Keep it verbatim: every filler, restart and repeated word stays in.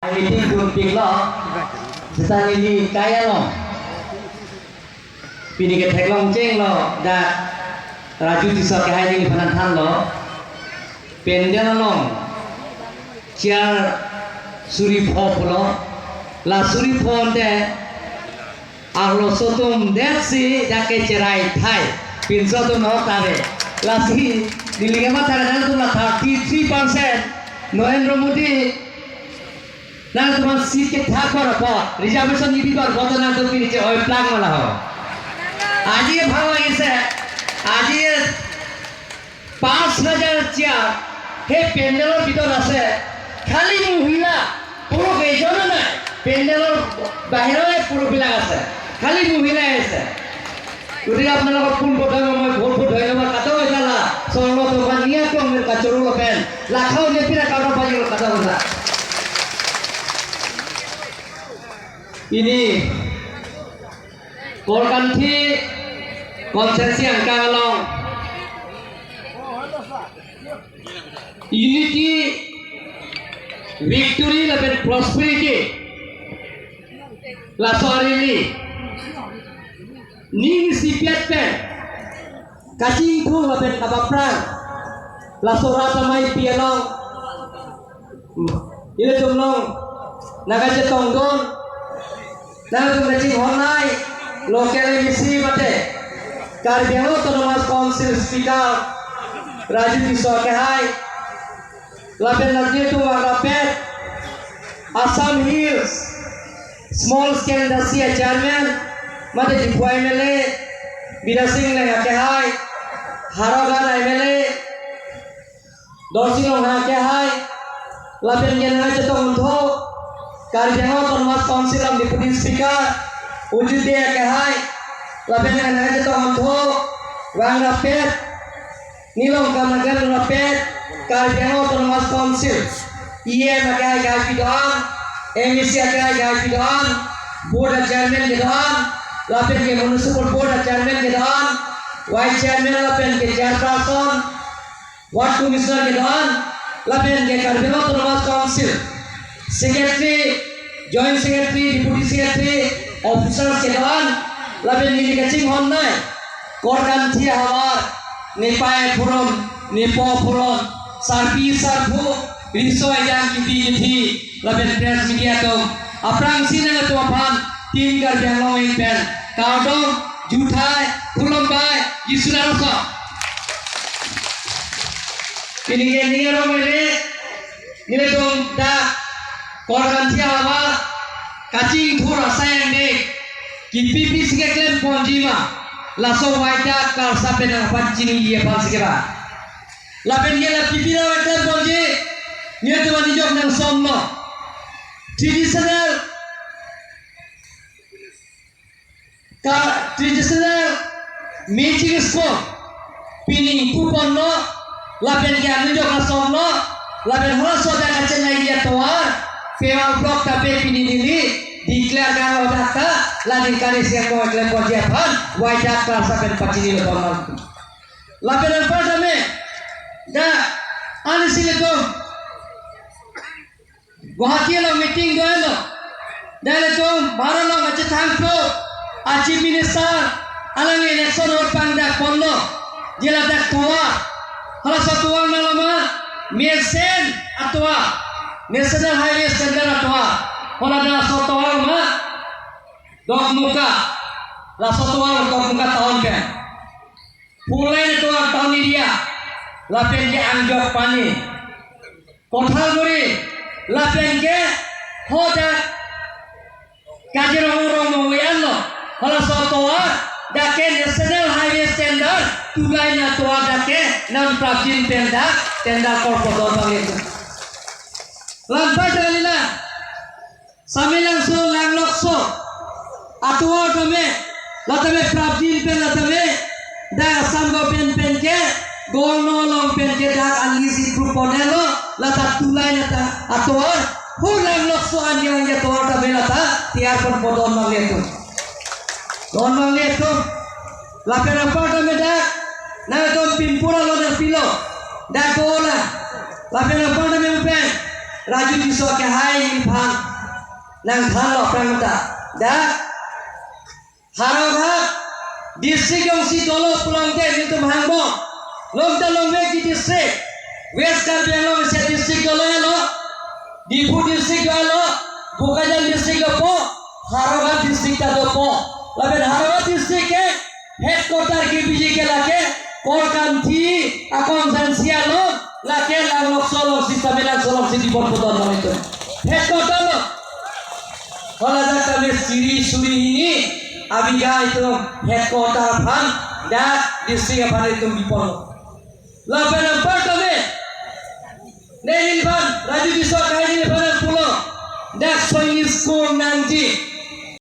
Meeting dunpiklo, seta neli kai along pini ketheklong chenglo, dak Raju Tisso akehai neliphan nangthanlo, pandal along chair suri pho pulo, la suri pho ante arloso atum detsi dak kecherai thai, pinso atum no tare. Lasi neli kemathare nangtum la thirty three percent Narendra Modi nangtum aphan seat kethak kor apot, reservation nibi kor apot nangtum pini che-oi plak ma la ho. Aji bhalo ise, aji পাঁচ হাজাৰ চেয়াৰ সেই পেণ্ডেলৰ ভিতৰত আছে, খালি মহিলা, পুৰুষ এজনো নাই। পেণ্ডেলৰ বাহিৰৰে পুৰুষবিলাক আছে, খালি মহিলাই আছে। গতিকে আপোনালোকক পোনপ্ৰথমে মই বহুত বহুত ধন্যবাদ কাটক, এটালা চৰণ তোমা নিয়া কম কাচৰু লপেন লাখাও নেপিৰা কাৰো পাই কাটক কথা। Ini Korkanthi constituency angkang along unity, victory lapen prosperity, laso arni ning isipiat pen kachingthur lapen kapaprang laso rat amei pi along ilitum along nangkachetongdun, nangtum kachinghon-ai local M A C mate Karbi Anglong Autonomous Council Speaker Raju Tisso akehai, lapen nangtum vangrap-et Assam Hills Small Scale Industry Chairman mate Diphu M L A Bidya Sing Engleng akehai, Howraghat M L A Dorsing Ronghang akehai, lapen ke nangkachetongthu Karbi Anglong Autonomous Council along Deputy Speaker Ujit Dey akehai, lapen ke nangkachetongthu vangrap-et nilong kam nangkam rap-et Karbi Anglong Autonomous Council E M akehai akehai kedo-an, M A C akehai akehai kedo-an, Board Chairman kedo-an, lapen ke Municipal Board Chairman kedo-an, Vice Chairman lapen ke Chairperson, Ward Commissioner kedo-an, lapen ke Karbi Anglong Autonomous Council Secretary, Joint Secretary, Deputy Secretary, Officers kedo-an, lapen neli kachinghon-ai Korkanthi ahavar, nepei phuron, nepo phuron, sarpi sarpo, riso ejang kithi kithi, lapen press media atum, aphrangsi nangtum aphan Team Karbi Anglong ahin pen kardom, juthai, khulumbai, Jisu nang arloso. Pini ke ning arong mene, nelitum dak Korkanthi ahavar kachingthur asai angdeng kipi pisi keklem ponji ma, laso waidak karsa pen nangpachiniji aphansi keba. Lapen ke la kipi nangklem ponji, nelitum anijok nangsomlo. Traditional ka traditional magic spot pini ingpu ponlo, lapen ke anijok asomlo, lapen halaso dak kachenei atovar, Pema block ta pe pini neli declare kanglo dak ta, la ningkan isi ako klem ponji aphan waidak karsa pen pachinilo ponlo. Lapen anparta me dak anisi ilitum Guwahati along meeting do-anlo. Dak ilitum Bharat along kachethangpro a Chief Minister alangli election vote pangdak ponlo. Je ladak tovar, halaso tovar nanglo ma, mesen atovar, National Highway Standard atovar. Hala laso tovar ma Dokmoka, laso tovar Dokmoka town pen. Four lane atovar town area, lapen ke Angjokpani, Kothalguri, lapen ke hadak Kaziranga rong mongwi anlo, halaso atovar dak ke National Highway Standard tulai na atovar dak ke nangprapjin pen dak tender korpo do bang itu. Lampai tangani la, Samelangso Langlokso atovar tame, la tame prapjin pen la tame, dak Assam government pen ke, Governor along pen ke dak a-list approve pon-etlo, la ta tulai na ta atovar, hu Langlokso anjang atovar tame la ta tiyar ponpo, don mangle atum. Don mangle atum. Lapen anparta me dak, nangtum pimpura lo dak pilo, dak dola. Lapen anparta me pen Raju Tisso ke hai niphan nangthanlo prangta. Dak Howraghat district jongsi dolo pulote nelitum hangbom. Longta longvekji district. West Karbi Anglong isi district dolo lo. Diphu district dolo. Bokajan district dopo. Howraghat district ta dopo. Lapen Howraghat district ke headquarter kepiji ke lake Korkanthi a constituency along, lake Langlokso alongsi, Samelangso alongsi dipon puthot nelitum. Headquarter lo. Hala dak kami suri suri hini abhiga itum headquarter aphan, dak district aphan itum dipon. Lapen apartment. Neliphan, Raju Tisso ke neliphan pulo. Dak Sainik School nangji.